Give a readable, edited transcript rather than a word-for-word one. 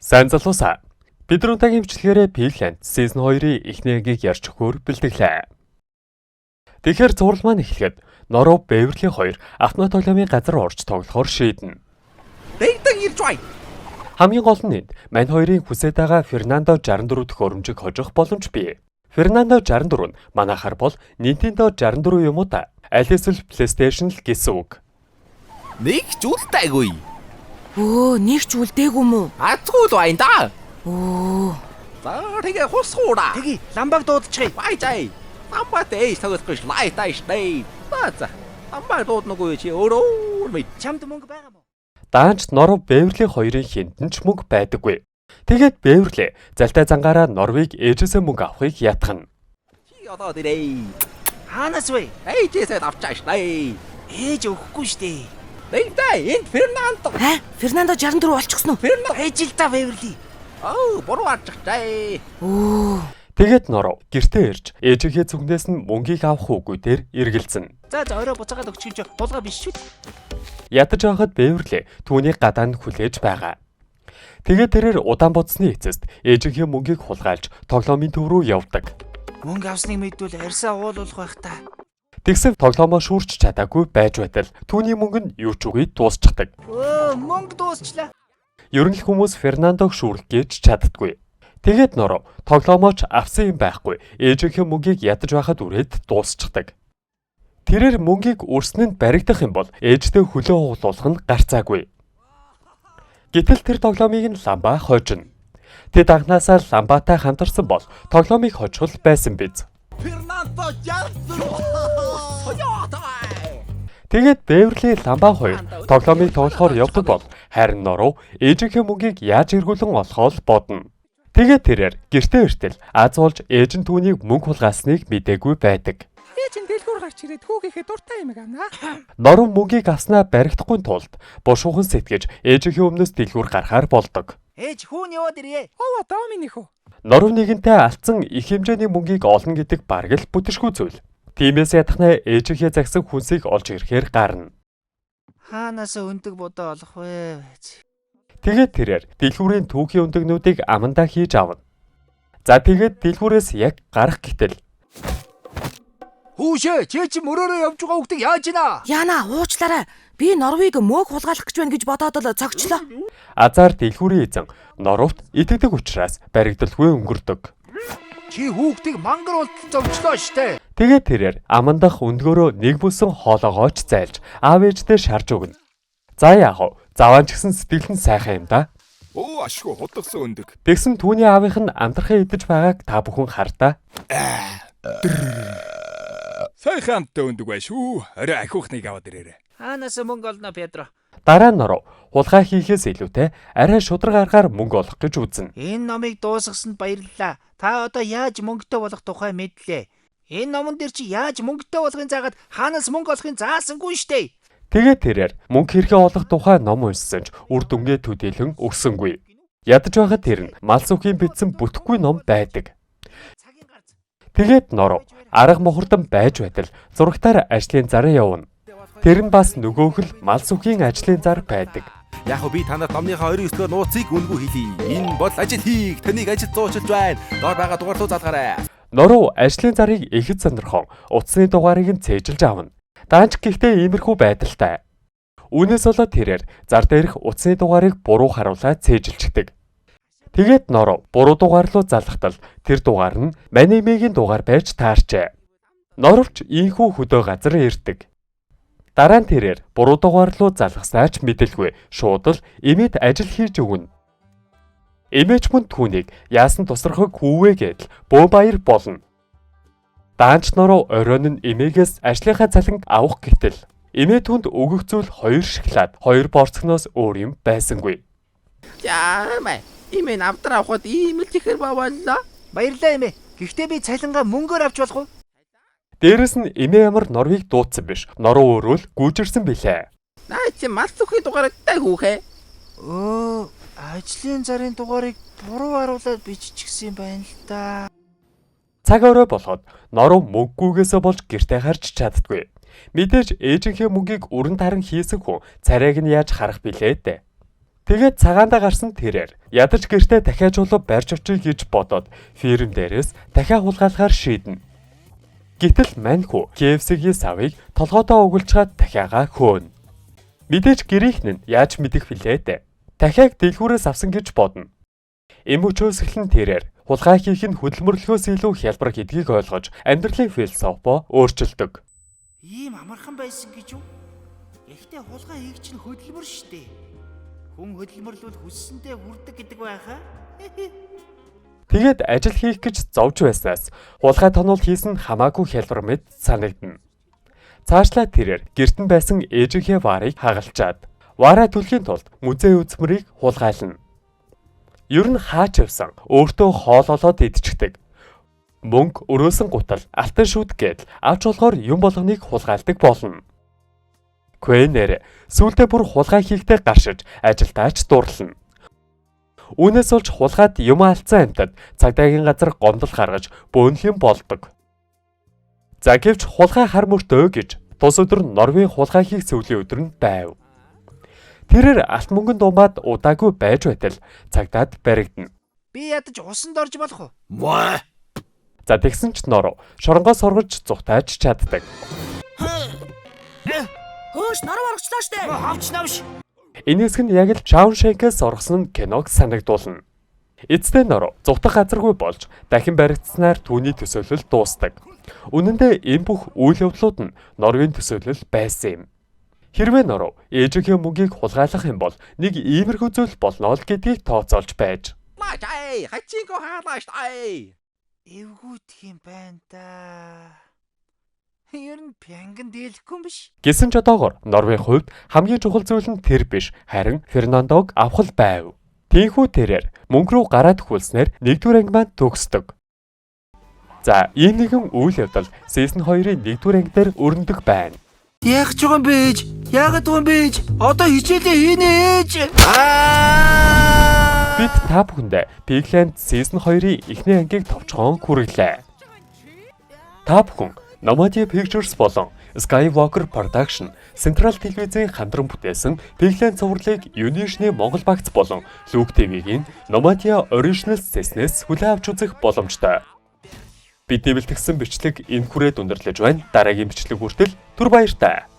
Сайн залуусаа. Бид нар удаагийн бичлэгээрээ Pigland Season 2-ын эхний ангийг ярьж өгөхөөр бэлтгэлээ. Тэгэхээр цуврал маань эхлэхэд Норов Беверли 2 автомат тоглоомын газар орж тоглохоор шийднэ. Дэгдэн ирж бай. Хамгийн гол нь энд мань хоёрын хүсэж байгаа Фернандо 64 төхөөрөмжийг хожих боломж бий. Фернандо 64 нь манайхаар бол Nintendo 64 юм уу та? Аль эсвэл PlayStation л гэсэн үг. Нэг ч үлдээгүй. Өө, нэг ч үлдээгүй юм уу? Азгүй л байна да. Өө. За тэгээ хусгуура. Тэгье, ламбаг дуудчихъя. Бай зай. Ламбат ээж тоглохгүй ш лайтай штэ. За за. Ламбаг дууднаггүй чи өөрөө мэд. Чамд мөнгө байгаа мó? Даанч Норов Беверли хоёрын хиндэн ч мөнгө байдаггүй. Тэгээд Беверли залтай зангаараа Норвыг ээжээсээ мөнгө авахыг ятгана. Чи одоо дэрээ. Хаанаас вэ? Ээжээсээ авчаа штэ. Ээж өгөхгүй штэ. Дэгдэн энд Фернандо. Хаа? Фернандо 64 олчихсон уу? Фернандо. Ээж л та Беверли. Оо, буруу арчихжээ. Өө. Тэгээд Норов гэртээ ирж ээжийнхээ зүгнээс нь мөнгийг авах үгүй дээр эргэлзэнэ. За за орой буцаагаад өгчих юм чи хулгай биш шүү дээ. Ядаж байхад Беверли түүнийг гадаа нь хүлээж байгаа. Тэгээд тэрээр удаан бодсны эцэст ээжийнхээ мөнгийг хулгайлж тоглоомын төв рүү явдаг. Мөнгө авсныг мэдвэл арьсаа уулуулах байх та. Тэгсэн тоглоомоо шүүрч чадаагүй байж байтал түүний мөнгө нь юу ч үгүй дуусчихдаг. Өө, мөнгө дуусчлаа. Ер нь л хүмүүс Фернандог шүүрэх гэж чаддаггүй. Тэгээд Норов тоглоомоо ч авсан юм байхгүй. Ээжийнхээ мөнгийг ядаж байхад үрээд дуусчихдаг. Тэрээр мөнгийг үрсэн нь баригдах юм бол ээжтэй хөлөө хуглуулах нь гарцаагүй. Гэтэл тэр тоглоомыг нь ламбаа хожино. Тэд анхнаасаа ламбаатай хамтарсан бол тоглоомыг хожих байсан биз. Фернандо 64. Соёотой. Тэгээд Беверли ламбаа хоёр тоглоомыг тоглохоор явдаг бол харин Норов ээжийнхээ мөнгийг яаж эргүүлэн олохоо л бодно. Тэгээд тэрээр гэртээ иртэл аз болж ээж нь түүнийг мөнгө хулгайлсныг мдээгүй байдаг. Ээж нь дэлгүүр гарч ирээд хүүгийнхээ дуртай юм авнаа. Норов мөнгийг авснаа баригдахгүй тулд бушуухан сэтгэж ээжийнхээ өмнөөс дэлгүүр гарахаар болдог. Ээж хүүн яваад ирье. Овоо доо минь хөө. Норов нэгэнтээ алдсан их хэмжээний мөнгийг олно гэдэг бараг л бүтшгүй зүйл. Тиймээс ядахнаа ээжийнхээ загсан хүнсийг олж ирэхээр гарна. Хаанаас өндөг будаа олох вэ? Тэгээд тэрээр дэлгүүрийн түүхийн өндөгнүүдийг амандаа хийж авна. За тэгээд дэлгүүрээс яг гарах гэтэл Хүүшээ, чи чи мөрөөрөө явж байгаа хүүхдийг яаж ийна? Яна, уучлаарай. Би Норвег мөөг хулгайлах гэж байна гэж бодоод л цогчлоо. Азар дэлгүүрийн эзэн Норовт итгэдэг учраас баригдалгүй өнгөрдөг. Чи хүүхдийг мангар болтол зовчлоо штэ. Тэгээд тэрээр амандах өндгөөрөө нэг бүсэн хоолоогооч зайлж аав ээждээ шарж өгнө. За яах вэ? Заваан ч гэсэн сэтгэл нь сайхан юм да. Өө ашгүй худагсан өндөг. Тэгсэн түүний аавынх нь амтрахын идэж байгааг та бүхэн хардаа. Сайхан амттай өндөг бай шүү. Орой ахиухныг аваад ирээрэй. Хаанаас мөнгө олно Педро? Дараа нь Норов хулгай хийхээс илүүтэй арай шударга аргаар мөнгө олох гэж үзнэ. Энэ номыг дуусгасанд баярлалаа. Та одоо яаж мөнгөтэй болох тухай мэдлээ. Энэ номон дээр чи яаж мөнгөтэй болохын заагаад хаанаас мөнгө олохын заасангүй штэ. Тэгээд тэрээр мөнгө хэрхэн олох тухай ном уншсан ч үр дүнгээ төдийлөн өгсөнгүй. Ядаж байхад тэр нь мал сүхийн бичсэн бүтэхгүй ном байдаг. Цагийн гарц. Тэгээд Норов арга мухардан байж байтал зурагтаар ажлын зараа явна. Тэр нь бас нөгөөх л мал сүхийн ажлын зар байдаг. Яг би танад номныхаа 29 дугаар нууцыг үнгүй хэлье. Энэ бол ажил хийх, таныг ажил зуучилж байна. Доор байгаа дугаар руу залгаарай. Норов ажлын зарыг ихэд сонирхон утасны дугаарыг нь цээжилж авна. Даанч гэхдээ иймэрхүү байдалтай. Үүнээс болоод тэрээр зар дээрх утасны дугаарыг буруу харуулаад цээжилчихдэг. Тэгээд Норов буруу дугаар руу залхтал тэр дугаар нь Манимегийн дугаар байж таарчээ. Норовч ийхүү хөдөө газар ирдэг. Дараа нь тэрээр буруу дугаар руу залгасаа ч мэдэлгүй шууд л эмээд ажил хийж өгнө. Эмээч мөн түүнийг яасан тусрахыг хүүвэ гэдэл бөө баяр болно. Даанч Норов оройн нь эмээгээс ажлынхаа цалин авах гэтэл эмээ түнд өгөх зүйл 2 шоколад, 2 борцгоноос өөр юм байсангүй. Жаамай. Имэн авдар авахд ийм л чихэр баваалаа. Баярлалаа эмээ. Гэхдээ би цалингаа мөнгөөр авч болох уу? Дээрэс нь эмээ ямар Норвыг дуудсан биш. Норов өөрөө л гүйжирсэн билээ. Наа чи мал сүхийн дугаартай хүүхэ. Өө, ажлын зарын дугаарыг буруу харуулад биччихсэн юм байна л да. Цаг орой болоход Норов мөнгөгүйгээсээ болж гэртээ харж чаддаггүй. Мэдээж ээжийнхээ мөнгийг өрн таран хийсэн хүн царайг нь яаж харах билээ дээ. Тэгээд цагаандаа гарсан тэрээр ядаж гэртээ дахиад чулуу барьж очих гэж бодоод ферм дээрээс дахиад хулгайлахаар шийднэ. Гэтэл мань хүү KFC-гийн савыг толгойдоо өгүүлчгаад дахиагаа хөөнө. Мэдээж гэрийнх нь яаж мэдэх вүлээ дээ. Дахиаг дэлгүүрээс авсан гэж бодно. Эм өчөөс эхлэн тэрээр хулгай хийх нь хөдөлмөрлөхөөс илүү хялбар гэдгийг ойлгож амьдралын философио өөрчилдөг. Ийм амархан байсан гэж юу? Гэхдээ хулгай хийх чинь хөдөлмөр штэ. Хүн хөдөлмөрлвөл хүссэндээ хүрдэг гэдэг байхаа. Тэгээд ажил хийх гэж зовж байснаас хулгай тонол хийсэн хамаагүй хялбар мэт санагдана. Цаашлаа тэрээр гэрт нь байсан ээжийнхээ ваарыг хагалчаад ваараа түлхийн тулд музей үзмэрийг хулгайлна. Ер нь хаач явсан өөртөө хоол олоод идчихдэг. Мөнгө өрөөсөн гутал алтан шүд гэдэл авч болохоор юм болгоныг хулгайлдаг болно. Квенер сүүлдээ бүр хулгай хийхдээ гаршиж ажилдаа ч дурлана. Үүнээс болж хулгайд юм алдсан амьтад цагдаагийн газар гомдол гаргаж бөөнлөн болдог. За гэвч хулгай хар мөртөө гэж тус өдөр Норвийн хулгай хийх зөвлөлийн өдөр нь байв. Тэрээр алт мөнгөн думаад удаагүй байж байтал цагдаад баригдана. Би ядаж усанд орж болох уу? Маа. За тэгсэн ч Норв шоронгоо соргож зүхтааж чаддаг. Хөөш норов оргочлоо штэ. Хавч навш. Энэ хэсэг нь яг л Shawshank-ээс оргосон киног санагдуулна. Эцэстээ Норов зүхтах газаргүй болж дахин баригдсанаар түүний төсөөлөл дуустдаг. Үнэн дээр энэ бүх үйл явдлууд нь Норвын төсөөлөл байсан юм. Хэрвээ Норов ээжийнхээ мөнгийг хулгайлах юм бол нэг иймэрхүү зүйл болно л гэдгийг тооцоолж байж. Эвгүйдэх юм байна да. Ер нь пянган дийлэхгүй юм биш. Гэсэн ч одоогор Норвын хувьд хамгийн чухал зүйл нь тэр биш, харин Фернандог авах л байв. Тийнхүү тэрээр мөнгө рүү гараад хөлснээр нэгдүгээр анги маань төгсдөг. За, ийм нэгэн үйл явдал Season 2-ын нэгдүгээр анги дээр өрнөдөг байна. Яах ч байгаа юм бэ ээж? Яагаад байгаа юм бэ ээж? Одоо хичээлээ хийнэ ээж. Аа! Бид та бүхэндээ Pigland Season 2-ын эхний ангийг товчхон хүргэлээ. Та бүхэн Nomadia Pictures болон Skywalker Production Central телевизийн хамтран бүтээсэн Pigland цувралыг Unity-ний Монгол багц болон Look TV-гийн Nomadia Originals цэснээс хүлээн авч үзэх боломжтой. Бидний бэлтгэсэн бичлэг энэ хүрээд өндөрлөж байна. Дараагийн бичлэг хүртэл түр баяртай.